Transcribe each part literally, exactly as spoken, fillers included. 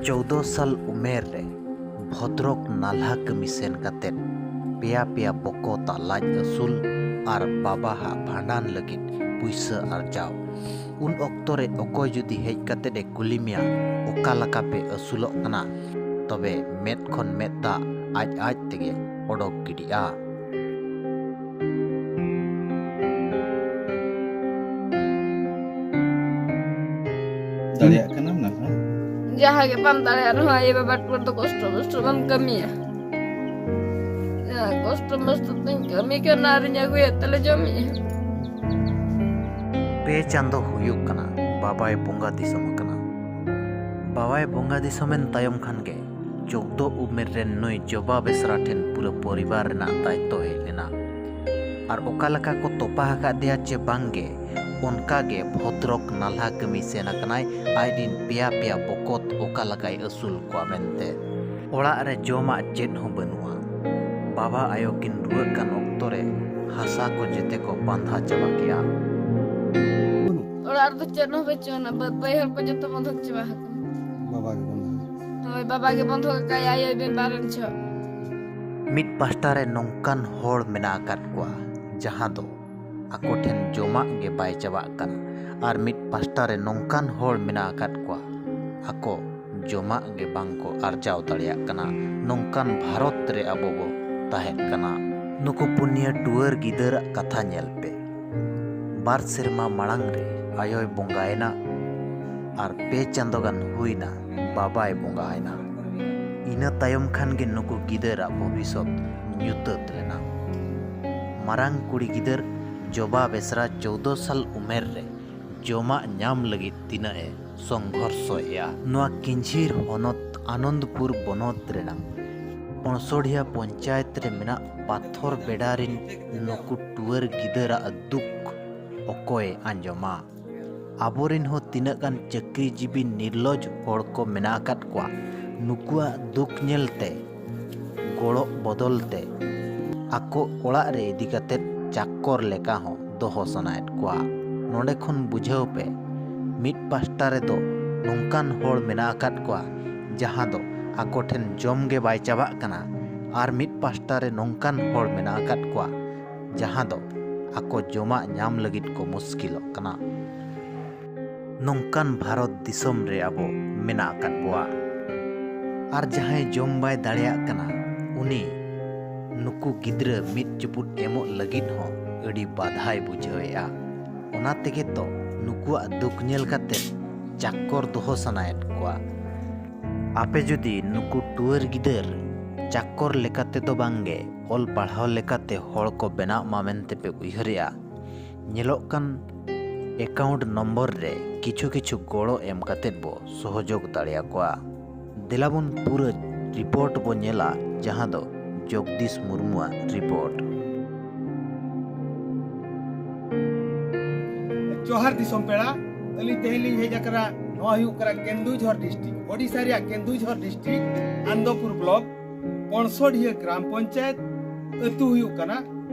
ᱪᱳᱫᱽᱫᱳ ᱥᱟᱞ ᱩᱢᱮᱨ ᱨᱮ ᱵᱷᱚᱫᱨᱚᱠ ᱱᱟᱞᱦᱟ ᱠᱟᱹᱢᱤ ᱥᱮᱱ ᱠᱟᱛᱮᱫ ᱯᱮᱭᱟ ᱯᱮᱭᱟ ᱵᱚᱠᱚᱛᱟᱜ ᱞᱟᱡ ᱟᱹᱥᱩᱞ ᱟᱨ ᱵᱟᱵᱟ ᱦᱟᱜ ᱵᱷᱟᱸᱰᱟᱱ ᱞᱟᱹᱜᱤᱫ ᱯᱩᱭᱥᱟᱹ ᱟᱨᱡᱟᱣ᱾ ᱩᱱ ᱚᱠᱛᱚ ᱨᱮ ᱚᱠᱚᱭ ᱡᱩᱫᱤ ᱦᱮᱡ ᱠᱟᱛᱮᱫ ᱮ ᱠᱩᱞᱤ ᱢᱮᱭᱟ, "ᱚᱠᱟ ᱞᱮᱠᱟ ᱯᱮ ᱟᱹᱥᱩᱞᱚᱜ ᱠᱟᱱᱟ?" ᱛᱚᱵᱮ ᱢᱮᱫ ᱠᱷᱚᱱ ᱢᱮᱫ ᱫᱟᱜ ᱟᱡ ᱟᱡ ᱛᱮᱜᱮ ᱚᱰᱚᱠ ᱜᱤᱰᱤᱜᱼᱟ᱾ ᱫᱟᱲᱮᱭᱟᱜ ᱠᱟᱱᱟᱢ ᱱᱟᱞᱦᱟ? ᱡᱟᱦᱟᱸ ᱜᱮ ᱵᱟᱢ ᱫᱟᱲᱮᱭᱟᱜ ᱨᱮᱦᱚᱸ ᱟᱭᱳ ᱵᱟᱵᱟ ᱴᱩᱣᱟᱹᱨ ᱫᱚ ᱠᱚᱥᱴᱚ ᱢᱚᱥᱴᱚ ᱵᱟᱢ ᱠᱟᱹᱢᱤᱭᱟ᱾ ᱡᱟᱦᱟᱸ ᱠᱚᱥᱴᱚ ᱢᱚᱥᱴᱚ ᱛᱤᱧ ᱠᱟᱹᱢᱤ ᱠᱟᱱᱟ ᱟᱨᱤᱧ ᱟᱹᱜᱩᱭᱮᱫ ᱛᱮᱞᱮ ᱡᱚᱢᱮᱜᱼᱟ᱾ ᱯᱮ ᱪᱟᱸᱫᱚ ᱦᱩᱭᱩᱜ ᱠᱟᱱᱟ ᱵᱟᱵᱟᱭ ᱵᱚᱸᱜᱟ ᱫᱤᱥᱚᱢ ᱟᱠᱟᱱᱟ᱾ ᱵᱟᱵᱟᱭ ᱵᱚᱸᱜᱟ ᱫᱤᱥᱚᱢᱮᱱ ᱛᱟᱭᱚᱢ ᱠᱷᱟᱱ ᱜᱮ ᱪᱳᱫᱽᱫᱳ ᱩᱢᱮᱨ ᱨᱮᱱ ᱱᱩᱭ ᱡᱚᱵᱟ ᱵᱮᱥᱨᱟ ᱴᱷᱮᱱ ᱯᱩᱨᱟᱹ ᱯᱚᱨᱤᱵᱟᱨ ᱨᱮᱱᱟᱜ ᱫᱟᱭᱤᱛᱛᱚ ᱦᱮᱡ ᱞᱮᱱᱟ᱾ ᱟᱨ ᱚᱠᱟ ᱞᱮᱠᱟ ᱠᱚ ᱛᱚᱯᱟ ᱟᱠᱟᱫᱮᱭᱟ ᱪᱮ ᱵᱟᱝ ᱜᱮ, ᱚᱱᱠᱟ ᱜᱮ ᱵᱷᱚᱫᱨᱚᱠ ᱱᱟᱞᱦᱟ ᱠᱟᱹᱢᱤ ᱥᱮᱱ ᱟᱠᱟᱱᱟᱭ᱾ ᱟᱡ ᱨᱤᱱ ᱯᱮᱭᱟ ᱯᱮᱭᱟ ᱵᱚᱠᱚᱛ ᱚᱠᱟ ᱞᱮᱠᱟᱭ ᱟᱹᱥᱩᱞ ᱠᱚᱣᱟ ᱢᱮᱱᱛᱮ᱾ ᱚᱲᱟᱜ ᱨᱮ ᱡᱚᱢᱟᱜ ᱪᱮᱫ ᱦᱚᱸ ᱵᱟᱹᱱᱩᱜᱼᱟ᱾ ᱵᱟᱵᱟ ᱟᱭᱳ ᱠᱤᱱ ᱨᱩᱣᱟᱹᱜ ᱠᱟᱱ ᱚᱠᱛᱚ ᱨᱮ ᱦᱟᱥᱟ ᱠᱚ ᱡᱮᱛᱮ ᱠᱚ ᱵᱟᱸᱫᱷᱟ ᱪᱟᱵᱟ ᱠᱮᱜᱼᱟ᱾ ᱚᱲᱟᱜ ᱨᱮᱫᱚ ᱪᱮᱫ ᱦᱚᱸ ᱵᱟᱹᱪᱩᱜ ᱟᱱᱟ, ᱵᱟᱹᱫ ᱵᱟᱹᱭᱦᱟᱹᱲ ᱠᱚ ᱡᱚᱛᱚ ᱵᱚᱱᱫᱷᱚᱠ ᱪᱟᱵᱟ ᱟᱠᱟᱱᱟ᱾ ᱵᱟᱵᱟ ᱜᱮ ᱵᱚᱱᱫᱷᱚᱠ᱾ ᱦᱳᱭ, ᱵᱟᱵᱟ ᱜᱮ ᱵᱚᱱᱫᱷᱚᱠ ᱟᱠᱟᱫ ᱟᱭᱳᱭ ᱵᱤᱱ ᱵᱟᱨᱚᱱ ᱪᱷᱚ᱾ ᱢᱤᱫ ᱯᱟᱦᱴᱟ ᱨᱮ ᱱᱚᱝᱠᱟᱱ ᱦᱚᱲ ᱢᱮᱱᱟᱜ ᱟᱠᱟᱫ ᱠᱚᱣᱟ ᱡᱟᱦᱟᱸ ᱫᱚ ᱟᱠᱚ ᱴᱷᱮᱱ ᱡᱚᱢᱟᱜ ᱜᱮ ᱵᱟᱭ ᱪᱟᱵᱟᱜ ᱠᱟᱱᱟ, ᱟᱨ ᱢᱤᱫ ᱯᱟᱦᱴᱟ ᱨᱮ ᱱᱚᱝᱠᱟᱱ ᱦᱚᱲ ᱢᱮᱱᱟᱜ ᱟᱠᱟᱫ ᱠᱚᱣᱟ ᱟᱠᱚ ᱡᱚᱢᱟᱜ ᱜᱮ ᱵᱟᱝ ᱠᱚ ᱟᱨᱡᱟᱣ ᱫᱟᱲᱮᱭᱟᱜ ᱠᱟᱱᱟ᱾ ᱱᱚᱝᱠᱟᱱ ᱵᱷᱟᱨᱚᱛ ᱨᱮ ᱟᱵᱚ ᱵᱚ ᱛᱟᱦᱮᱱ ᱠᱟᱱᱟ᱾ ᱱᱩᱠᱩ ᱯᱩᱱᱭᱟᱹ ᱴᱩᱣᱟᱹᱨ ᱜᱤᱫᱟᱹᱨᱟᱜ ᱠᱟᱛᱷᱟ ᱧᱮᱞ ᱯᱮ᱾ ᱵᱟᱨ ᱥᱮᱨᱢᱟ ᱢᱟᱲᱟᱝ ᱨᱮ ᱟᱭᱳᱭ ᱵᱚᱸᱜᱟᱭᱮᱱᱟ ᱟᱨ ᱯᱮ ᱪᱟᱸᱫᱚ ᱜᱟᱱ ᱦᱩᱭᱱᱟ ᱵᱟᱵᱟᱭ ᱵᱚᱸᱜᱟᱭᱮᱱᱟ᱾ ᱤᱱᱟᱹ ᱛᱟᱭᱚᱢ ᱠᱷᱟᱱ ᱜᱮ ᱱᱩᱠᱩ ᱜᱤᱫᱟᱹᱨᱟᱜ ᱵᱷᱚᱵᱤᱥᱚᱛ ᱧᱩᱛᱟᱹᱛ ᱞᱮᱱᱟ᱾ ᱢᱟᱨᱟᱝ ᱠᱩᱲᱤ ᱜᱤᱫᱟᱹᱨ ᱡᱚᱵᱟ ᱵᱮᱥᱨᱟ ᱪᱳᱫᱽᱫᱳ ᱥᱟᱞ ᱩᱢᱮᱨ ᱨᱮ ᱡᱚᱢᱟᱜ ᱧᱟᱢ ᱞᱟᱹᱜᱤᱫ ᱛᱤᱱᱟᱹᱜ ᱮ ᱥᱚᱝᱜᱷᱚᱨᱥᱚᱭᱮᱜᱼᱟ᱾ ᱱᱚᱣᱟ ᱠᱤᱧᱡᱷᱤᱨ ᱦᱚᱱᱚᱛ ᱟᱱᱚᱱᱫᱯᱩᱨ ᱵᱚᱱᱚᱛ ᱨᱮᱱᱟᱜ ᱯᱚᱱᱥᱚᱲᱤᱭᱟ ᱯᱚᱧᱪᱟᱭᱮᱛ ᱨᱮ ᱢᱮᱱᱟᱜ ᱯᱟᱛᱷᱚᱨ ᱵᱮᱰᱟ ᱨᱤᱱ ᱱᱩᱠᱩ ᱴᱩᱣᱟᱹᱨ ᱜᱤᱫᱟᱹᱨᱟᱜ ᱫᱩᱠ ᱚᱠᱚᱭ ᱟᱸᱡᱚᱢᱟ? ᱟᱵᱚᱨᱤᱱ ᱦᱚᱸ ᱛᱤᱱᱟᱹᱜ ᱜᱟᱱ ᱪᱟᱹᱠᱨᱤ ᱡᱤᱵᱤ ᱱᱤᱨᱞᱚᱡᱽ ᱦᱚᱲ ᱠᱚ ᱢᱮᱱᱟᱜ ᱟᱠᱟᱫ ᱠᱚᱣᱟ᱾ ᱱᱩᱠᱩᱣᱟᱜ ᱫᱩᱠ ᱧᱮᱞᱛᱮ ᱜᱚᱲᱚᱜ ᱵᱚᱫᱚᱞ ᱛᱮ ᱟᱠᱚ ᱚᱲᱟᱜ ᱨᱮ ᱤᱫᱤ ᱠᱟᱛᱮ ᱪᱟᱠᱚᱨ ᱞᱮᱠᱟ ᱦᱚᱸ ᱫᱚᱦᱚ ᱥᱟᱱᱟᱭᱮᱫ ᱠᱚᱣᱟ᱾ ᱱᱚᱰᱮ ᱠᱷᱚᱱ ᱵᱩᱡᱷᱟᱹᱣ ᱯᱮ, ᱢᱤᱫ ᱯᱟᱦᱴᱟ ᱨᱮᱫᱚ ᱱᱚᱝᱠᱟᱱ ᱦᱚᱲ ᱢᱮᱱᱟᱜ ᱟᱠᱟᱫ ᱠᱚᱣᱟ ᱡᱟᱦᱟᱸ ᱫᱚ ᱟᱠᱚ ᱴᱷᱮᱱ ᱡᱚᱢ ᱜᱮ ᱵᱟᱭ ᱪᱟᱵᱟᱜ ᱠᱟᱱᱟ, ᱟᱨ ᱢᱤᱫ ᱯᱟᱥᱴᱟ ᱨᱮ ᱱᱚᱝᱠᱟᱱ ᱦᱚᱲ ᱢᱮᱱᱟᱜ ᱟᱠᱟᱫ ᱠᱚᱣᱟ, ᱡᱟᱦᱟᱸ ᱫᱚ ᱟᱠᱚ ᱡᱚᱢᱟᱜ ᱧᱟᱢ ᱞᱟᱹᱜᱤᱫ ᱠᱚ ᱢᱩᱥᱠᱤᱞᱚᱜ ᱠᱟᱱᱟ᱾ ᱱᱚᱝᱠᱟᱱ ᱵᱷᱟᱨᱚᱛ ᱫᱤᱥᱚᱢ ᱨᱮ ᱟᱵᱚ ᱢᱮᱱᱟᱜ ᱟᱠᱟᱫ ᱵᱚᱣᱟ᱾ ᱟᱨ ᱡᱟᱦᱟᱸᱭ ᱡᱚᱢ ᱵᱟᱭ ᱫᱟᱲᱮᱭᱟᱜ ᱠᱟᱱᱟ, ᱩᱱᱤ ᱱᱩᱠᱩ ᱜᱤᱫᱽᱨᱟᱹ ᱢᱤᱫ ᱪᱩᱯᱩᱫ ᱮᱢᱚᱜ ᱞᱟᱹᱜᱤᱫ ᱦᱚᱸ ᱟᱹᱰᱤ ᱵᱟᱫᱷᱟᱭ ᱵᱩᱡᱷᱟᱹᱣᱮᱫᱼᱟ᱾ ᱚᱱᱟ ᱛᱮᱜᱮ ᱛᱚ ᱱᱩᱠᱩᱣᱟᱜ ᱫᱩᱠ ᱧᱮᱞ ᱠᱟᱛᱮ ᱪᱟᱠᱠᱚᱨ ᱫᱚᱦᱚ ᱥᱟᱱᱟᱭᱮᱫ ᱠᱚᱣᱟ᱾ ᱟᱯᱮ ᱡᱩᱫᱤ ᱱᱩᱠᱩ ᱴᱩᱣᱟᱹᱨ ᱜᱤᱫᱟᱹᱨ ᱪᱟᱠᱠᱚᱨ ᱞᱮᱠᱟᱛᱮ ᱫᱚ ᱵᱟᱝᱜᱮ, ᱚᱞ ᱯᱟᱲᱦᱟᱣ ᱞᱮᱠᱟᱛᱮ ᱦᱚᱲ ᱠᱚ ᱵᱮᱱᱟᱜ ᱢᱟ ᱢᱮᱱᱛᱮ ᱯᱮ ᱩᱭᱦᱟᱹᱨᱮᱜᱼᱟ, ᱧᱮᱞᱚᱜ ᱠᱟᱱ ᱮᱠᱟᱣᱩᱱᱴ ᱱᱚᱢᱵᱚᱨ ᱨᱮ ᱠᱤᱪᱷᱩ ᱠᱤᱪᱷᱩ ᱜᱚᱲᱚ ᱮᱢ ᱠᱟᱛᱮᱫ ᱵᱚ ᱥᱚᱦᱚᱡᱳᱜᱽ ᱫᱟᱲᱮᱭᱟᱠᱚᱣᱟ᱾ ᱫᱮᱞᱟᱵᱚᱱ ᱯᱩᱨᱟᱹ ᱨᱤᱯᱳᱨᱴ ᱵᱚ ᱧᱮᱞᱟ, ᱡᱟᱦᱟᱸ ᱫᱚ ᱡᱚᱜᱽᱫᱤᱥ ᱢᱩᱨᱢᱩᱣᱟᱜ ᱨᱤᱯᱳᱨᱴ᱾ ᱡᱚᱦᱟᱨ ᱫᱤᱥᱚᱢ ᱯᱮᱲᱟ, ᱟᱹᱞᱤᱧ ᱛᱮᱦᱮᱧ ᱞᱤᱧ ᱦᱮᱡ ᱟᱠᱟᱱᱟ᱾ ᱱᱚᱣᱟ ᱦᱩᱭᱩᱜ ᱠᱟᱱᱟ ᱠᱮᱱᱫᱩᱡᱷᱚᱨ ᱰᱤᱥᱴᱨᱤᱠᱴ, ᱳᱰᱤᱥᱟ ᱨᱮᱭᱟᱜ ᱠᱮᱱᱫᱩᱡᱷᱚᱨ ᱰᱤᱥᱴᱨᱤᱠᱴ, ᱟᱱᱫᱚᱯᱩᱨ ᱵᱞᱚᱠ, ᱯᱚᱱᱥᱚᱰᱤᱦᱟᱹ ᱜᱨᱟᱢ ᱯᱚᱧᱪᱟᱭᱮᱛ᱾ ᱟᱹᱛᱩ ᱦᱩᱭᱩᱜ ᱠᱟᱱᱟ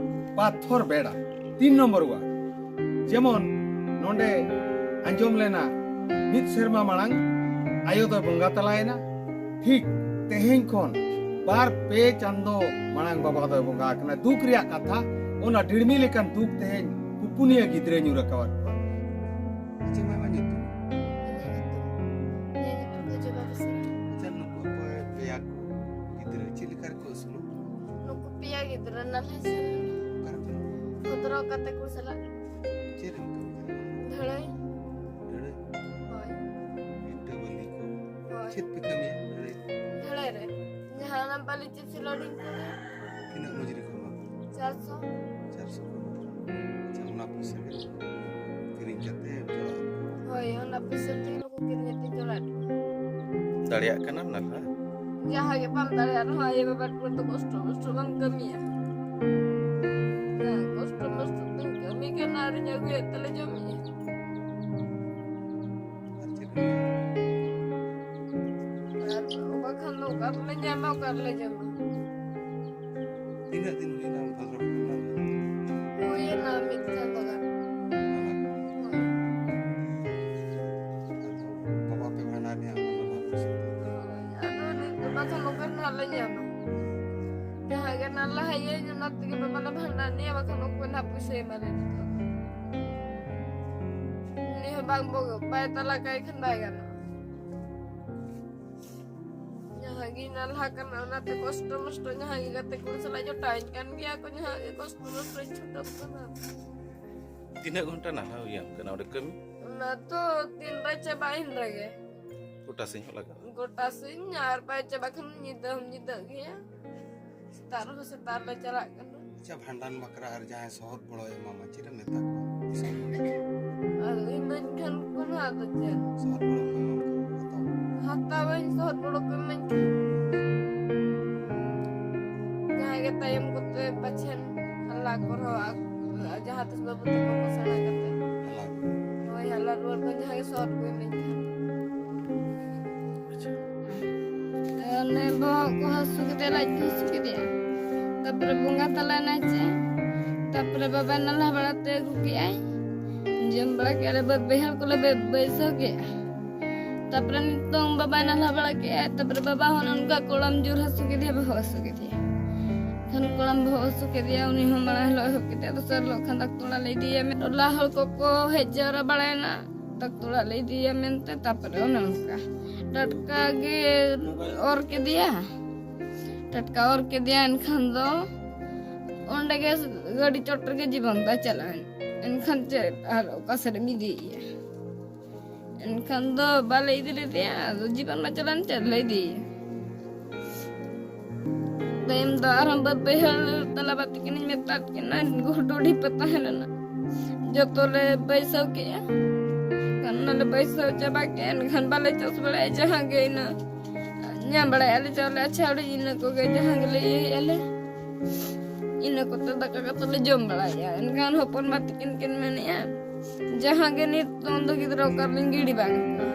ᱯᱟᱛᱷᱚᱨ ᱵᱮᱲᱟ᱾ ᱛᱤᱱ ᱱᱚᱢᱵᱚᱨ ᱣᱟᱨᱰ᱾ ᱡᱮᱢᱚᱱ ᱱᱚᱰᱮ ᱟᱸᱡᱚᱢ ᱞᱮᱱᱟ, ᱢᱤᱫ ᱥᱮᱨᱢᱟ ᱢᱟᱲᱟᱝ ᱟᱭᱳ ᱫᱚᱭ ᱵᱚᱸᱜᱟ ᱛᱟᱞᱟᱭᱮᱱᱟ᱾ ᱴᱷᱤᱠ ᱛᱮᱦᱮᱧ ᱠᱷᱚᱱ ᱵᱟᱨ ᱯᱮ ᱪᱟᱸᱫᱚ ᱢᱟᱲᱟᱝ ᱵᱟᱵᱟ ᱫᱚᱭ ᱵᱚᱸᱜᱟ ᱟᱠᱟᱱᱟ᱾ ᱫᱩᱠ ᱨᱮᱭᱟᱜ ᱠᱟᱛᱷᱟ, ᱚᱱᱟ ᱰᱤᱲᱢᱤ ᱞᱮᱠᱟᱱ ᱫᱩᱠ ᱛᱮᱦᱮᱧ ᱯᱩᱯᱩᱱᱤᱭᱟᱹ ᱜᱤᱫᱽᱨᱟᱹᱭ ᱧᱩᱨ ᱟᱠᱟᱣᱟᱫ ᱠᱚᱣᱟ᱾ ᱪᱮᱫ ᱢᱟᱭ ᱧᱩᱛᱩᱢ? ᱤᱧᱟᱹᱜ ᱧᱩᱛᱩᱢ ᱫᱚ ᱡᱚᱵᱟ ᱵᱮᱥᱨᱟ᱾ ᱟᱪᱪᱷᱟ, ᱱᱩᱠᱩ ᱚᱠᱚᱭ ᱯᱮᱭᱟ ᱠᱚ ᱜᱤᱫᱽᱨᱟᱹ ᱪᱮᱫ ᱞᱮᱠᱟ ᱨᱮᱠᱚ ᱟᱹᱥᱩᱞᱚᱜ? ᱱᱩᱠᱩ ᱯᱮᱭᱟ ᱜᱤᱫᱽᱨᱟᱹ ᱱᱟᱞᱦᱟ ᱥᱮᱱ ᱚᱠᱟ ᱨᱮ ᱠᱷᱚᱱᱟᱜ? ᱠᱷᱚᱫᱨᱚ ᱠᱟᱛᱮ ᱠᱚ ᱪᱟᱞᱟᱜ᱾ ᱪᱮᱫ ᱨᱮᱢ ᱠᱟᱹᱢᱤ ᱠᱟᱱᱟ? ᱰᱷᱟᱹᱲᱟᱹᱭ᱾ ᱰᱷᱟᱹᱲᱟᱹᱭ? ᱦᱳᱭ᱾ ᱤᱴᱟᱹ ᱵᱟᱹᱞᱤ ᱠᱚ? ᱦᱳᱭ᱾ ᱪᱮᱫ ᱯᱮ ᱠᱟᱹᱢᱤᱭᱟ ᱰᱷᱟᱹᱲᱟᱹᱭ? ᱰᱷᱟᱹᱲᱟᱹᱭ ᱨᱮ ᱡᱟᱦᱟᱱᱟᱜ ᱵᱟᱹᱞᱤ ᱪᱤᱯᱥ ᱞᱳᱰᱤᱝ ᱠᱚ᱾ ᱛᱤᱱᱟᱹᱜ ᱢᱚᱡᱩᱨᱤ ᱠᱚ ᱮᱢᱟ ᱯᱮᱭᱟ? ᱪᱟᱨᱥᱚ᱾ ᱪᱟᱨᱥᱚ ᱠᱚ ᱮᱢᱟ ᱯᱮᱭᱟ᱾ ᱟᱪᱪᱷᱟ, ᱚᱱᱟ ᱯᱚᱭᱥᱟ ᱜᱮ ᱠᱤᱨᱤᱧ ᱠᱟᱛᱮ ᱮᱢ ᱪᱟᱞᱟᱜᱼᱟ? ᱦᱳᱭ, ᱚᱱᱟ ᱯᱚᱭᱥᱟ ᱛᱮᱜᱮ ᱱᱩᱠᱩ ᱠᱤᱨᱤᱧ ᱠᱟᱛᱮ ᱪᱟᱞᱟᱜ᱾ ᱫᱟᱲᱮᱭᱟᱜ ᱠᱟᱱᱟᱢ ᱱᱟᱞᱦᱟ? ᱡᱟᱦᱟᱸ ᱜᱮ ᱵᱟᱢ ᱫᱟᱲᱮᱭᱟᱜ ᱨᱮᱦᱚᱸ ᱟᱭᱳ ᱵᱟᱵᱟ ᱴᱷᱮᱱ ᱫᱚ ᱠᱚᱥᱴᱚ ᱢᱚᱥᱴᱚ ᱵᱟᱢ ᱠᱟᱹᱢᱤᱭᱟ᱾ ᱦᱮᱸ, ᱠᱚᱥᱴᱚ ᱢᱚᱥᱴᱚ ᱛᱮᱢ ᱠᱟᱹᱢᱤ ᱠᱟᱱᱟ ᱟᱨᱤᱧ ᱟᱹᱜᱩᱭᱮᱫ ᱛᱮᱞᱮ ᱡᱚᱢᱮᱜᱼᱟ᱾ ᱟᱨ ᱪᱮᱫ ᱮᱢ ᱞᱟᱹᱭᱟ? ᱟᱨ ᱵᱟᱠᱷᱟᱱ ᱫᱚ ᱚᱠᱟ ᱨᱮᱞᱮ ᱧᱟᱢᱟ, ᱚᱠᱟ ᱨᱮᱞᱮ ᱡᱚᱢᱟ? ᱛᱤᱱᱟᱹᱜ ᱫᱤᱱ ᱦᱩᱭᱱᱟ ᱟᱢ ᱵᱷᱚᱫᱨᱚ ᱠᱷᱚᱱ ᱱᱟᱞᱦᱟ? ᱦᱩᱭᱮᱱᱟ ᱢᱤᱫ ᱪᱟᱸᱫᱚ ᱜᱟᱱ᱾ ᱱᱟᱞᱦᱟ? ᱦᱳᱭ᱾ ᱟᱫᱚ ᱵᱟᱵᱟ ᱯᱮ ᱵᱷᱟᱸᱰᱟᱱᱮᱭᱟ, ᱚᱱᱟ ᱱᱟᱞᱦᱟ ᱯᱩᱭᱥᱟᱹ ᱛᱮ? ᱦᱳᱭ᱾ ᱵᱟᱠᱷᱟᱱ ᱚᱠᱟ ᱨᱮ ᱱᱟᱦᱟᱜ ᱞᱮ ᱧᱟᱢᱟ? ᱡᱟᱦᱟᱸ ᱜᱮ ᱱᱟᱦᱟᱜ ᱞᱟᱦᱟᱭᱟᱹᱧ, ᱚᱱᱟ ᱛᱮᱜᱮ ᱵᱟᱵᱟ ᱞᱮ ᱵᱷᱟᱸᱰᱟᱱᱮᱭᱟ, ᱵᱟᱠᱷᱟᱱ ᱚᱠᱚᱭ ᱱᱟᱦᱟᱜ ᱯᱩᱭᱥᱟᱹᱭ ᱮᱢᱟ ᱞᱮ ᱱᱤᱛᱚᱜ? ᱩᱱᱤ ᱦᱚᱸ ᱵᱟᱝ ᱵᱚ-, ᱵᱟᱭ ᱛᱟᱞᱟ ᱠᱟᱭ ᱠᱷᱟᱱ ᱵᱟᱭ ᱜᱟᱱᱚᱜᱼᱟ᱾ ᱡᱟᱦᱟᱸ ᱜᱮ ᱱᱟᱞᱦᱟ ᱠᱟᱱᱟ, ᱚᱱᱟᱛᱮ ᱠᱚᱥᱴᱚ ᱢᱚᱥᱴᱚ ᱡᱟᱦᱟᱸ ᱜᱮ ᱜᱟᱛᱮ ᱠᱩᱲᱤ ᱥᱟᱞᱟᱜ ᱡᱚᱴᱟᱣᱤᱧ ᱠᱟᱱ ᱜᱮᱭᱟ ᱠᱚ, ᱡᱟᱦᱟᱸ ᱜᱮ ᱠᱚᱥᱴᱚ ᱢᱚᱥᱴᱚᱧ ᱪᱷᱩᱴᱟᱹᱜ ᱠᱟᱱᱟ᱾ ᱛᱤᱱᱟᱹᱜ ᱜᱷᱚᱱᱴᱟ ᱱᱟᱞᱦᱟ ᱦᱩᱭᱟᱢ ᱠᱟᱱᱟ ᱚᱸᱰᱮ ᱠᱟᱹᱢᱤ? ᱚᱱᱟ ᱛᱚ ᱛᱤᱱ ᱨᱮ ᱪᱟᱵᱟᱭᱮᱱ ᱨᱮᱜᱮ᱾ ᱜᱚᱴᱟ ᱥᱤᱧ ᱦᱚᱸ ᱞᱟᱜᱟᱜᱼᱟ᱾ ᱜᱚᱴᱟ ᱥᱤᱧ ᱟᱨ ᱵᱟᱭ ᱪᱟᱵᱟ ᱠᱷᱟᱱ ᱧᱤᱫᱟᱹ ᱦᱚᱸ ᱧᱤᱫᱟᱹᱜ ᱜᱮᱭᱟ᱾ ᱥᱮᱛᱟᱜ ᱨᱮᱦᱚᱸ ᱥᱮᱛᱟᱜ ᱨᱮᱞᱮ ᱪᱟᱞᱟᱜ ᱠᱟᱱᱟ᱾ ᱟᱪᱪᱷᱟ, ᱵᱷᱟᱸᱰᱟᱱ ᱵᱟᱠᱷᱨᱟ ᱟᱨ ᱡᱟᱦᱟᱸᱭ ᱥᱚᱦᱚᱫ ᱜᱚᱲᱚᱭ ᱮᱢᱟᱢᱟ, ᱪᱮᱫ ᱮᱢ ᱢᱮᱛᱟ ᱠᱚᱣᱟ? ᱟᱨ ᱤᱢᱟᱹᱧ ᱠᱷᱟᱱ ᱠᱚ ᱱᱟᱦᱟᱜ ᱫᱚ ᱪᱮᱫ? ᱥᱚᱦᱚᱫ ᱜᱚᱲᱚ ᱠᱚ ᱮᱢᱟᱢ ᱠᱷᱟᱱ ᱦᱟᱛᱟᱣ᱾ ᱦᱟᱛᱟᱣᱟᱹᱧ ᱥᱚᱦᱚᱫ ᱜᱚᱲᱚ ᱠᱚ ᱤᱢᱟᱹᱧ ᱠᱷᱟᱱ᱾ ᱡᱟᱦᱟᱸᱭ ᱜᱮ ᱛᱟᱭᱚᱢ ᱠᱚᱛᱮ ᱯᱟᱪᱷᱮᱱ ᱦᱟᱞᱟ ᱠᱚ ᱨᱚᱦᱚᱜᱼᱟ, ᱡᱟᱦᱟᱸ ᱛᱤᱥ ᱵᱟᱹᱵᱩ ᱛᱟᱠᱚ ᱠᱚ ᱥᱮᱬᱟ ᱠᱟᱛᱮ᱾ ᱦᱟᱞᱟ᱾ ᱦᱳᱭ, ᱦᱟᱞᱟ ᱨᱩᱣᱟᱹᱲ ᱠᱚ ᱡᱟᱦᱟᱸᱭ ᱜᱮ ᱥᱚᱦᱚᱫ ᱠᱚ ᱤᱢᱟᱹᱧ ᱠᱷᱟᱱ᱾ ᱚᱱᱮ ᱵᱚᱦᱚᱜ ᱠᱚ ᱦᱟᱹᱥᱩ ᱠᱮᱫᱮᱭᱟ, ᱞᱟᱡ ᱠᱚ ᱦᱟᱹᱥᱩ ᱠᱮᱫᱮᱭᱟ᱾ ᱛᱟᱯᱚᱨᱮ ᱵᱚᱸᱜᱟ ᱛᱟᱞᱟᱭᱮᱱᱟᱭ ᱪᱮ᱾ ᱛᱟᱯᱚᱨᱮ ᱵᱟᱵᱟᱭ ᱱᱟᱞᱦᱟ ᱵᱟᱲᱟ ᱛᱮ ᱟᱹᱜᱩ ᱠᱮᱜᱼᱟᱭ᱾ ᱡᱚᱢ ᱵᱟᱲᱟ ᱠᱮᱜᱼᱟ ᱞᱮ, ᱵᱟᱹᱫᱽ ᱵᱟᱹᱭᱦᱟᱹᱲ ᱠᱚᱞᱮ ᱵᱟᱹ-, ᱵᱟᱹᱭᱥᱟᱹᱣ ᱠᱮᱜᱼᱟ᱾ ᱛᱟᱯᱚᱨᱮ ᱱᱤᱛᱚᱝ ᱵᱟᱵᱟᱭ ᱱᱟᱞᱦᱟ ᱵᱟᱲᱟ ᱠᱮᱜᱼᱟᱭ᱾ ᱛᱟᱯᱚᱨᱮ ᱵᱟᱵᱟ ᱦᱚᱸ ᱚᱱᱠᱟ ᱠᱚᱲᱟᱢ ᱡᱳᱨ ᱦᱟᱹᱥᱩ ᱠᱮᱫᱮᱭᱟ, ᱵᱚᱦᱚᱜ ᱦᱟᱹᱥᱩ ᱠᱮᱫᱮᱭᱟ᱾ ᱠᱷᱟᱱ ᱠᱚᱲᱟᱢ ᱵᱚᱦᱚᱜ ᱦᱟᱹᱥᱩ ᱠᱮᱫᱮᱭᱟ, ᱩᱱᱤ ᱦᱚᱸ ᱢᱟᱲᱟᱝ ᱦᱤᱞᱳᱜ ᱮᱦᱚᱵ ᱠᱮᱫᱮᱭᱟ, ᱫᱚᱥᱟᱨ ᱦᱤᱞᱳᱜ ᱠᱷᱟᱱ ᱰᱟᱠᱛᱚᱨ ᱚᱲᱟᱜ ᱞᱮ ᱤᱫᱤᱭᱮᱭᱟ᱾ ᱢᱮ-, ᱴᱚᱞᱟ ᱦᱚᱲ ᱠᱚᱠᱚ ᱦᱮᱡ ᱡᱟᱣᱨᱟ ᱵᱟᱲᱟᱭᱮᱱᱟ᱾ ᱰᱟᱠᱛᱚᱨ ᱚᱲᱟᱜ ᱞᱮ ᱤᱫᱤᱭᱮᱭᱟ ᱢᱮᱱᱛᱮ, ᱛᱟᱯᱚᱨᱮ ᱚᱱᱮ ᱚᱱᱠᱟ ᱴᱟᱴᱠᱟ ᱜᱮ ᱚᱨ ᱠᱮᱫᱮᱭᱟ᱾ ᱴᱟᱴᱠᱟ ᱚᱨ ᱠᱮᱫᱮᱭᱟ, ᱮᱱᱠᱷᱟᱱ ᱫᱚ ᱚᱸᱰᱮ ᱜᱮ ᱜᱟᱹᱰᱤ ᱪᱚᱴ ᱨᱮᱜᱮ ᱡᱤᱵᱚᱱ ᱛᱟᱭ ᱪᱟᱞᱟᱣᱮᱱ᱾ ᱮᱱᱠᱷᱟᱱ ᱪᱮᱫ ᱟᱨ ᱚᱠᱟ ᱥᱮᱫ ᱮᱢ ᱤᱫᱤᱭᱮᱭᱟ? ᱮᱱᱠᱷᱟᱱ ᱫᱚ ᱵᱟᱞᱮ ᱤᱫᱤ ᱞᱮᱫᱮᱭᱟ, ᱟᱫᱚ ᱡᱤᱵᱚᱱ ᱢᱟ ᱪᱟᱞᱟᱣᱮᱱ, ᱪᱮᱫ ᱞᱮ ᱤᱫᱤᱭᱮᱭᱟ? ᱛᱟᱭᱚᱢ ᱫᱚ ᱟᱨᱦᱚᱸ ᱵᱟᱹᱫᱽ ᱵᱟᱹᱭᱦᱟᱹᱲ ᱛᱟᱞᱟ ᱵᱟ ᱛᱟᱹᱠᱤᱱᱤᱧ ᱢᱮᱛᱟᱫ ᱠᱤᱱᱟ, ᱜᱩᱰᱩᱰᱤ ᱯᱮ ᱛᱟᱦᱮᱸ ᱞᱮᱱᱟ, ᱡᱚᱛᱚ ᱞᱮ ᱵᱟᱹᱭᱥᱟᱹᱣ ᱠᱮᱜᱼᱟ᱾ ᱠᱷᱟᱱ ᱚᱱᱟ ᱞᱮ ᱵᱟᱹᱭᱥᱟᱹᱣ ᱪᱟᱵᱟ ᱠᱮᱜᱼᱟ, ᱮᱱᱠᱷᱟᱱ ᱵᱟᱞᱮ ᱪᱟᱥ ᱵᱟᱲᱟᱭᱟ, ᱡᱟᱦᱟᱸ ᱜᱮ ᱤᱱᱟᱹ ᱧᱟᱢ ᱵᱟᱲᱟᱭᱮᱜᱼᱟ ᱞᱮ ᱪᱟᱣᱞᱮ ᱟᱪᱷᱟᱲ, ᱤᱱᱟᱹ ᱠᱚᱜᱮ ᱡᱟᱦᱟᱸ ᱜᱮᱞᱮ ᱤᱭᱟᱹᱭᱮᱜᱼᱟ ᱞᱮ, ᱤᱱᱟᱹ ᱠᱚᱛᱮ ᱫᱟᱠᱟ ᱠᱟᱛᱮ ᱞᱮ ᱡᱚᱢ ᱵᱟᱲᱟᱭᱮᱜᱼᱟ᱾ ᱮᱱᱠᱷᱟᱱ ᱦᱚᱯᱚᱱ ᱵᱟ ᱛᱟᱹᱠᱤᱱ ᱠᱤᱱ ᱢᱮᱱᱮᱜᱼᱟ, ᱡᱟᱦᱟᱸ ᱜᱮ ᱱᱤᱛᱚᱝ ᱫᱚ ᱜᱤᱫᱽᱨᱟᱹ ᱚᱠᱟ ᱨᱮᱞᱤᱧ ᱜᱤᱰᱤ ᱵᱟᱝ ᱠᱚᱣᱟ᱾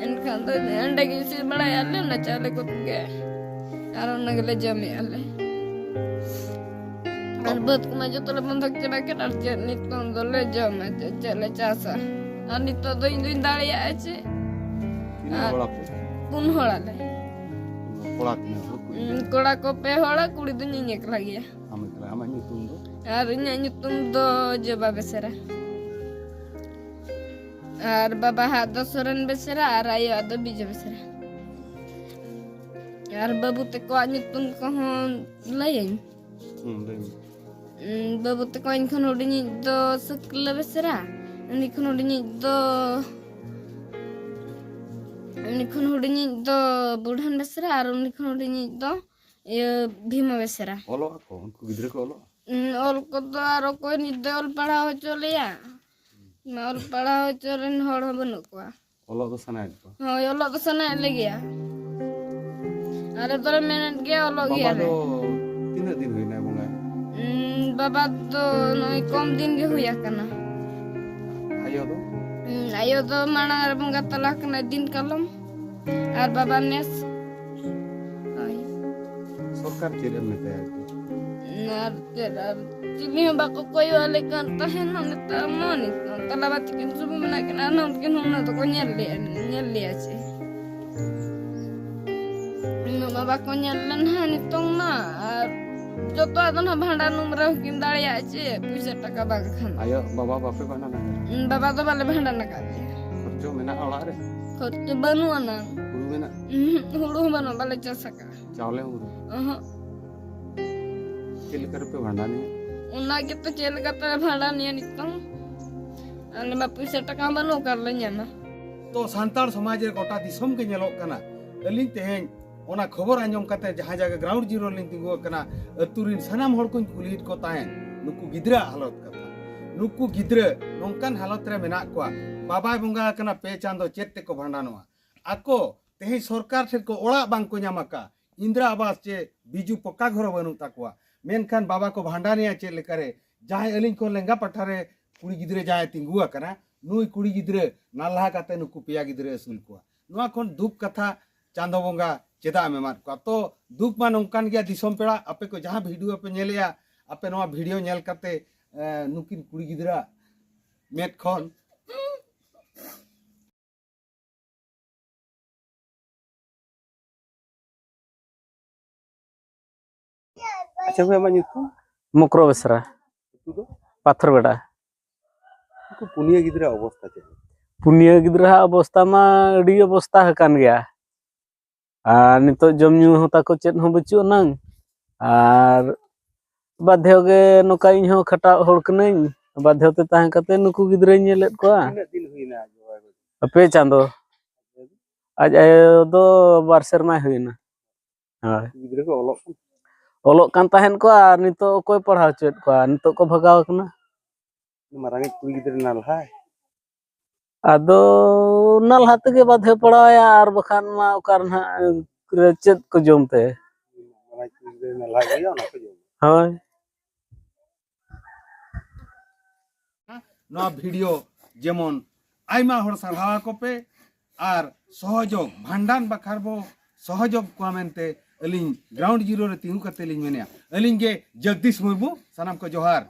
ᱮᱱᱠᱷᱟᱱ ᱫᱚ ᱚᱸᱰᱮ ᱜᱮ ᱤᱥᱤᱱ ᱵᱟᱲᱟᱭᱮᱜᱼᱟ ᱞᱮ ᱚᱱᱟ ᱪᱟᱣᱞᱮ ᱠᱚᱛᱮ ᱜᱮ, ᱟᱨ ᱚᱱᱟ ᱜᱮᱞᱮ ᱡᱚᱢᱮᱜᱼᱟ ᱞᱮ᱾ ᱟᱨ ᱵᱟᱹᱫᱽ ᱠᱚᱢᱟ ᱡᱚᱛᱚ ᱞᱮ ᱵᱚᱱᱫᱷᱚᱠ ᱪᱟᱵᱟ ᱠᱮᱫ, ᱟᱨ ᱪᱮᱫ ᱱᱤᱛᱚᱝ ᱫᱚᱞᱮ ᱡᱚᱢᱟ, ᱪᱮᱫ, ᱪᱮᱫ ᱞᱮ ᱪᱟᱥᱟ? ᱟᱨ ᱱᱤᱛᱚᱜ ᱫᱚ ᱤᱧ ᱫᱩᱧ ᱫᱟᱲᱮᱭᱟᱜᱼᱟ ᱪᱮᱫ? ᱛᱤᱱᱟᱹᱜ ᱟᱨ ᱦᱚᱲ ᱟᱯᱮ? ᱯᱩᱱ ᱦᱚᱲ ᱟᱞᱮ᱾ ᱠᱚᱲᱟ ᱛᱤᱱᱟᱹᱜ ᱦᱚᱲ? ᱠᱩᱲᱤ ᱩᱸ, ᱠᱚᱲᱟ ᱠᱚ ᱯᱮ ᱦᱚᱲ, ᱠᱩᱲᱤ ᱫᱚ ᱤᱧ ᱮᱠᱞᱟ ᱜᱮᱭᱟ᱾ ᱟᱢ ᱮᱠᱞᱟ᱾ ᱟᱢᱟᱜ ᱧᱩᱛᱩᱢ ᱫᱚ? ᱟᱨ ᱤᱧᱟᱹᱜ ᱧᱩᱛᱩᱢ ᱫᱚ ᱡᱚᱵᱟ ᱵᱮᱥᱨᱟ᱾ ᱟᱨ ᱵᱟᱵᱟ ᱦᱟᱜ ᱫᱚ ᱥᱚᱨᱮᱱ ᱵᱮᱥᱨᱟ ᱟᱨ ᱟᱭᱳᱣᱟᱜ ᱫᱚ ᱵᱤᱡᱚᱭ ᱵᱮᱥᱨᱟ᱾ ᱟᱨ ᱵᱟᱹᱵᱩ ᱛᱟᱠᱚᱣᱟᱜ ᱧᱩᱛᱩᱢ ᱠᱚᱦᱚᱸ ᱞᱟᱹᱭᱟᱹᱧ? ᱦᱩᱸ, ᱞᱟᱹᱭ ᱢᱮ᱾ ᱩᱸ, ᱵᱟᱹᱵᱩ ᱛᱟᱠᱚ ᱤᱧ ᱠᱷᱚᱱ ᱦᱩᱰᱤᱧᱤᱡ ᱫᱚ ᱥᱩᱠᱞᱟᱹ ᱵᱮᱥᱨᱟ, ᱩᱱᱤ ᱠᱷᱚᱱ ᱦᱩᱰᱤᱧᱤᱡ ᱫᱚ, ᱩᱱᱤ ᱠᱷᱚᱱ ᱦᱩᱰᱤᱧᱤᱡ ᱫᱚ ᱵᱩᱰᱷᱟᱹᱱ ᱵᱮᱥᱨᱟ, ᱟᱨ ᱩᱱᱤ ᱠᱷᱚᱱ ᱦᱩᱰᱤᱧᱤᱡ ᱫᱚ ᱤᱭᱟᱹ ᱵᱷᱤᱢᱟ ᱵᱮᱥᱨᱟ᱾ ᱚᱞᱚᱜ ᱟᱠᱚ? ᱩᱱᱠᱩ ᱜᱤᱫᱽᱨᱟᱹ ᱠᱚ ᱚᱞᱚᱜᱼᱟ? ᱩᱸ, ᱚᱞ ᱠᱚᱫᱚ ᱟᱨ ᱚᱠᱚᱭ ᱱᱤᱛ ᱫᱚᱭ ᱚᱞ ᱯᱟᱲᱦᱟᱣ ᱦᱚᱪᱚ ᱞᱮᱭᱟ? ᱢᱟ ᱚᱞ ᱯᱟᱲᱦᱟᱣ ᱦᱚᱪᱚ ᱨᱮᱱ ᱦᱚᱲ ᱦᱚᱸ ᱵᱟᱹᱱᱩᱜ ᱠᱚᱣᱟ᱾ ᱚᱞᱚᱜ ᱫᱚ ᱥᱟᱱᱟᱭᱮᱫ ᱠᱚᱣᱟ? ᱦᱳᱭ, ᱚᱞᱚᱜ ᱫᱚ ᱥᱟᱱᱟᱭᱮᱫ ᱞᱮᱜᱮᱭᱟ᱾ ᱟᱞᱮ ᱫᱚᱞᱮ ᱢᱮᱱᱮᱫ ᱜᱮᱭᱟ, ᱚᱞᱚᱜ ᱵᱟᱵᱟ ᱜᱮᱭᱟᱞᱮ᱾ ᱫᱚ ᱛᱤᱱᱟᱹᱜ ᱫᱤᱱ ᱦᱩᱭᱱᱟᱭ ᱵᱚᱸᱜᱟᱭ? ᱩᱸ, ᱵᱟᱵᱟ ᱫᱚ ᱱᱚᱜᱼᱚᱭ ᱠᱚᱢ ᱫᱤᱱ ᱜᱮ ᱦᱩᱭ ᱟᱠᱟᱱᱟ᱾ ᱟᱭᱳ ᱫᱚ? ᱩᱸ, ᱟᱭᱳ ᱫᱚ ᱢᱟᱲᱟᱝ ᱨᱮ ᱵᱚᱸᱜᱟ ᱛᱟᱞᱟ ᱟᱠᱟᱱᱟᱭ ᱫᱤᱱ ᱠᱟᱞᱚᱢ, ᱟᱨ ᱵᱟᱵᱟ ᱱᱮᱥ᱾ ᱦᱳᱭ᱾ ᱥᱚᱨᱠᱟᱨ ᱪᱮᱫ ᱮᱢ ᱢᱮᱛᱟᱭᱟ ᱟᱨᱠᱤ? ᱟᱨ ᱪᱮᱫ ᱟᱨ ᱪᱤᱞᱤ ᱦᱚᱸ ᱵᱟᱠᱚ ᱠᱚᱭᱚᱜ ᱟᱞᱮ ᱠᱟᱱ ᱛᱟᱦᱮᱱᱟ᱾ ᱱᱮᱛᱟᱨ ᱢᱟ ᱱᱤᱛᱚᱜ ᱛᱟᱞᱟ ᱵᱟᱹᱛᱤ ᱠᱤᱱ ᱥᱩᱵᱩ ᱢᱮᱱᱟᱜ ᱠᱤᱱᱟ, ᱟᱨ ᱱᱩᱠᱤᱱ ᱦᱚᱸ ᱩᱱᱟᱹᱜ ᱫᱚᱠᱚ ᱧᱮᱞ ᱞᱮᱭᱟ, ᱧᱮᱞ ᱞᱮᱭᱟ ᱪᱮ? ᱩᱱᱟᱹᱜ ᱢᱟ ᱵᱟᱠᱚ ᱧᱮᱞ ᱞᱮᱱ ᱦᱟᱸᱜ ᱱᱤᱛᱚᱝ ᱢᱟ᱾ ᱟᱨ ᱡᱚᱛᱚᱣᱟᱜ ᱫᱚ ᱱᱟᱦᱟᱜ ᱵᱷᱟᱸᱰᱟᱱ ᱩᱢ ᱨᱮᱦᱚᱸ ᱠᱤᱱ ᱫᱟᱲᱮᱭᱟᱜᱼᱟ ᱪᱮ, ᱯᱩᱭᱥᱟᱹ ᱴᱟᱠᱟ ᱵᱟᱝ ᱠᱷᱟᱱ᱾ ᱟᱭᱳ ᱵᱟᱵᱟ ᱵᱟᱯᱮ ᱵᱷᱟᱸᱰᱟᱱ ᱟᱠᱟᱫ? ᱩᱸ, ᱵᱟᱵᱟ ᱫᱚ ᱵᱟᱞᱮ ᱵᱷᱟᱸᱰᱟᱱ ᱟᱠᱟᱫ ᱞᱮᱭᱟ᱾ ᱠᱷᱚᱨᱪᱚ ᱢᱮᱱᱟᱜᱼᱟ ᱚᱲᱟᱜ ᱨᱮ? ᱠᱷᱚᱨᱪᱚ ᱵᱟᱹᱱᱩᱜ ᱟᱱᱟᱝ᱾ ᱦᱩᱲᱩ ᱢᱮᱱᱟᱜ? ᱩᱸᱦᱩᱸ, ᱦᱩᱲᱩ ᱦᱚᱸ ᱵᱟᱹᱱᱩᱜ, ᱵᱟᱞᱮ ᱪᱟᱥ ᱟᱠᱟᱫᱼᱟ᱾ ᱪᱟᱣᱞᱮ ᱦᱚᱸ ᱵᱟᱹᱱᱩᱜ? ᱚᱦᱚᱸ᱾ ᱪᱮᱫ ᱞᱮᱠᱟ ᱨᱮᱯᱮ ᱵᱷᱟᱸᱰᱟᱱᱮᱭᱟ? ᱚᱱᱟ ᱜᱮᱛᱚ, ᱪᱮᱫ ᱞᱮᱠᱟ ᱛᱮ ᱵᱷᱟᱸᱰᱟᱱᱮᱭᱟ ᱱᱤᱛᱚᱝ? ᱟᱞᱮ ᱢᱟ ᱯᱩᱭᱥᱟᱹ ᱴᱟᱠᱟ ᱦᱚᱸ ᱵᱟᱹᱱᱩᱜ ᱟᱠᱟᱫ ᱞᱮ ᱧᱟᱢᱟ᱾ ᱛᱚ ᱥᱟᱱᱛᱟᱲ ᱥᱚᱢᱟᱡᱽ ᱨᱮ ᱜᱚᱴᱟ ᱫᱤᱥᱚᱢ ᱜᱮ ᱧᱮᱞᱚᱜ ᱠᱟᱱᱟ᱾ ᱟᱹᱞᱤᱧ ᱛᱮᱦᱮᱧ ᱚᱱᱟ ᱠᱷᱚᱵᱚᱨ ᱟᱸᱡᱚᱢ ᱠᱟᱛᱮ ᱡᱟᱦᱟᱸ ᱡᱟᱭᱜᱟ ground zero ᱞᱤᱧ ᱛᱤᱸᱜᱩ ᱟᱠᱟᱱᱟ, ᱟᱹᱛᱩ ᱨᱤᱱ ᱥᱟᱱᱟᱢ ᱦᱚᱲ ᱠᱚᱧ ᱠᱩᱞᱤᱭᱮᱫ ᱠᱚ ᱛᱟᱦᱮᱸᱫ ᱱᱩᱠᱩ ᱜᱤᱫᱽᱨᱟᱹᱣᱟᱜ ᱦᱟᱞᱚᱛ ᱠᱟᱛᱷᱟ᱾ ᱱᱩᱠᱩ ᱜᱤᱫᱽᱨᱟᱹ ᱱᱚᱝᱠᱟᱱ ᱦᱟᱞᱚᱛ ᱨᱮ ᱢᱮᱱᱟᱜ ᱠᱚᱣᱟ, ᱵᱟᱵᱟᱭ ᱵᱚᱸᱜᱟ ᱟᱠᱟᱱᱟ ᱯᱮ ᱪᱟᱸᱫᱚ, ᱪᱮᱫ ᱛᱮᱠᱚ ᱵᱷᱟᱸᱰᱟᱱᱚᱜᱼᱟ? ᱟᱠᱚ ᱛᱮᱦᱮᱧ ᱥᱚᱨᱠᱟᱨ ᱴᱷᱮᱱ ᱠᱚ ᱚᱲᱟᱜ ᱵᱟᱝ ᱠᱚ ᱧᱟᱢ ᱟᱠᱟᱫ, ᱤᱱᱫᱨᱟ ᱟᱵᱟᱥ ᱪᱮ ᱵᱤᱡᱩ ᱯᱚᱠᱠᱟ ᱜᱷᱚᱨ ᱦᱚᱸ ᱵᱟᱹᱱᱩᱜ ᱛᱟᱠᱚᱣᱟ, ᱢᱮᱱᱠᱷᱟᱱ ᱵᱟᱵᱟ ᱠᱚ ᱵᱷᱟᱸᱰᱟᱱᱮᱭᱟ ᱪᱮᱫ ᱞᱮᱠᱟᱨᱮ? ᱡᱟᱦᱟᱸᱭ ᱟᱹᱞᱤᱧ ᱠᱷᱚᱱ ᱞᱮᱸᱜᱟ ᱯᱟᱦᱴᱟ ᱨᱮ ᱠᱩᱲᱤ ᱜᱤᱫᱽᱨᱟᱹ ᱡᱟᱦᱟᱸᱭ ᱛᱤᱸᱜᱩ ᱟᱠᱟᱱᱟ, ᱱᱩᱭ ᱠᱩᱲᱤ ᱜᱤᱫᱽᱨᱟᱹ ᱱᱟᱞᱦᱟ ᱠᱟᱛᱮ ᱱᱩᱠᱩ ᱯᱮᱭᱟ ᱜᱤᱫᱽᱨᱟᱹ ᱟᱹᱥᱩᱞ ᱠᱚᱣᱟ᱾ ᱱᱚᱣᱟ ᱠᱷᱚᱱ ᱫᱩᱠ ᱠᱟᱛᱷᱟ ᱪᱟᱸᱫᱚ ᱵᱚᱸᱜᱟ ᱪᱮᱫᱟᱜ ᱮᱢ ᱮᱢᱟᱫ ᱠᱚᱣᱟ? ᱛᱚ ᱫᱩᱠ ᱢᱟ ᱱᱚᱝᱠᱟᱱ ᱜᱮᱭᱟ, ᱫᱤᱥᱚᱢ ᱯᱮᱲᱟ, ᱟᱯᱮ ᱠᱚ ᱡᱟᱦᱟᱸ video ᱯᱮ ᱧᱮᱞᱮᱜᱼᱟ, ᱟᱯᱮ ᱱᱚᱣᱟ video ᱧᱮᱞ ᱠᱟᱛᱮ, ᱮ, ᱱᱩᱠᱤᱱ ᱠᱩᱲᱤ ᱜᱤᱫᱽᱨᱟᱹ ᱢᱮᱫ ᱠᱷᱚᱱ ᱟᱪᱪᱷᱟ ᱵᱚᱭᱦᱟ, ᱟᱢᱟᱜ ᱧᱩᱛᱩᱢ? ᱢᱚᱠᱨᱚ ᱵᱮᱥᱨᱟ᱾ ᱟᱹᱛᱩ ᱫᱚ? ᱯᱟᱛᱷᱚᱨ ᱵᱮᱰᱟ᱾ ᱩᱱᱠᱩ ᱯᱩᱱᱭᱟᱹ ᱜᱤᱫᱽᱨᱟᱹ ᱚᱵᱚᱥᱛᱟ ᱪᱮᱫ? ᱯᱩᱱᱭᱟᱹ ᱜᱤᱫᱽᱨᱟᱹᱣᱟᱜ ᱚᱵᱚᱥᱛᱟ ᱢᱟ ᱟᱹᱰᱤ ᱚᱵᱚᱥᱛᱟ ᱟᱠᱟᱱ ᱜᱮᱭᱟ᱾ ᱟᱨ ᱱᱤᱛᱚᱜ ᱡᱚᱢ ᱧᱩ ᱦᱚᱸ ᱛᱟᱠᱚ ᱪᱮᱫ ᱦᱚᱸ ᱵᱟᱹᱪᱩᱜ ᱟᱱᱟᱝ᱾ ᱟᱨ ᱵᱟᱫᱷᱭᱚ ᱜᱮ ᱱᱚᱝᱠᱟ, ᱤᱧ ᱦᱚᱸ ᱠᱷᱟᱴᱟᱜ ᱦᱚᱲ ᱠᱟᱹᱱᱟᱹᱧ, ᱵᱟᱫᱷᱭᱚ ᱛᱮ ᱛᱟᱦᱮᱸ ᱠᱟᱛᱮ ᱱᱩᱠᱩ ᱜᱤᱫᱽᱨᱟᱹᱧ ᱧᱮᱞᱮᱫ ᱠᱚᱣᱟ᱾ ᱛᱤᱱᱟᱹᱜ ᱫᱤᱱ ᱦᱩᱭᱱᱟ ᱡᱚᱣᱟᱭ ᱵᱟᱹᱜᱤ? ᱯᱮ ᱪᱟᱸᱫᱚ᱾ ᱟᱡ ᱟᱭᱳ ᱫᱚ ᱵᱟᱨ ᱥᱮᱨᱢᱟᱭ ᱦᱩᱭᱱᱟ᱾ ᱦᱳᱭ᱾ ᱜᱤᱫᱽᱨᱟᱹ ᱠᱚ ᱚᱞᱚᱜ ᱠᱟᱱᱟ? ᱚᱞᱚᱜ ᱠᱟᱱ ᱛᱟᱦᱮᱸᱫ ᱠᱚ, ᱟᱨ ᱱᱤᱛᱚᱜ ᱚᱠᱚᱭ ᱯᱟᱲᱦᱟᱣ ᱦᱚᱪᱚᱭᱮᱫ ᱠᱚᱣᱟ? ᱱᱤᱛᱚᱜ ᱠᱚ ᱵᱷᱟᱜᱟᱣ ᱟᱠᱟᱱᱟ᱾ ᱢᱟᱨᱟᱝᱤᱡ ᱠᱩᱲᱤ ᱜᱤᱫᱽᱨᱟᱹ ᱱᱟᱞᱦᱟᱭ? ᱟᱫᱚ ᱱᱟᱞᱦᱟ ᱛᱮᱜᱮ ᱵᱟᱫᱷᱮ ᱯᱟᱲᱟᱣᱟᱭᱟ, ᱟᱨ ᱵᱟᱠᱷᱟᱱ ᱢᱟ ᱚᱠᱟ ᱨᱮ ᱱᱟᱦᱟᱜ ᱨᱮ ᱪᱮᱫ ᱠᱚ ᱡᱚᱢ ᱛᱮ? ᱢᱟᱨᱟᱝᱤᱡ ᱠᱩᱲᱤ ᱜᱤᱫᱽᱨᱟᱹ ᱱᱟᱞᱦᱟ ᱜᱮᱭᱟ, ᱚᱱᱟ ᱠᱚ ᱡᱚᱢᱟ᱾ ᱦᱳᱭ᱾ ᱱᱚᱣᱟ ᱵᱷᱤᱰᱤᱭᱳ ᱡᱮᱢᱚᱱ ᱟᱭᱢᱟ ᱦᱚᱲ ᱥᱟᱨᱦᱟᱣ ᱟᱠᱚ ᱯᱮ, ᱟᱨ ᱥᱚᱦᱚᱡᱳᱜᱽ, ᱵᱷᱟᱱᱰᱟᱱ ᱵᱟᱠᱷᱨᱟ ᱵᱚ ᱥᱚᱦᱚᱡᱳᱜᱽ ᱠᱚᱣᱟ ᱢᱮᱱᱛᱮ ᱟᱹᱞᱤᱧ ᱜᱨᱟᱣᱩᱱᱰ ᱡᱤᱨᱳ ᱨᱮ ᱛᱤᱸᱜᱩ ᱠᱟᱛᱮ ᱞᱤᱧ ᱢᱮᱱᱮᱜᱼᱟ᱾ ᱟᱹᱞᱤᱧ ᱜᱮ ᱡᱚᱜᱽᱫᱤᱥ ᱢᱩᱨᱢᱩ, ᱥᱟᱱᱟᱢ ᱠᱚ ᱡᱚᱦᱟᱨ᱾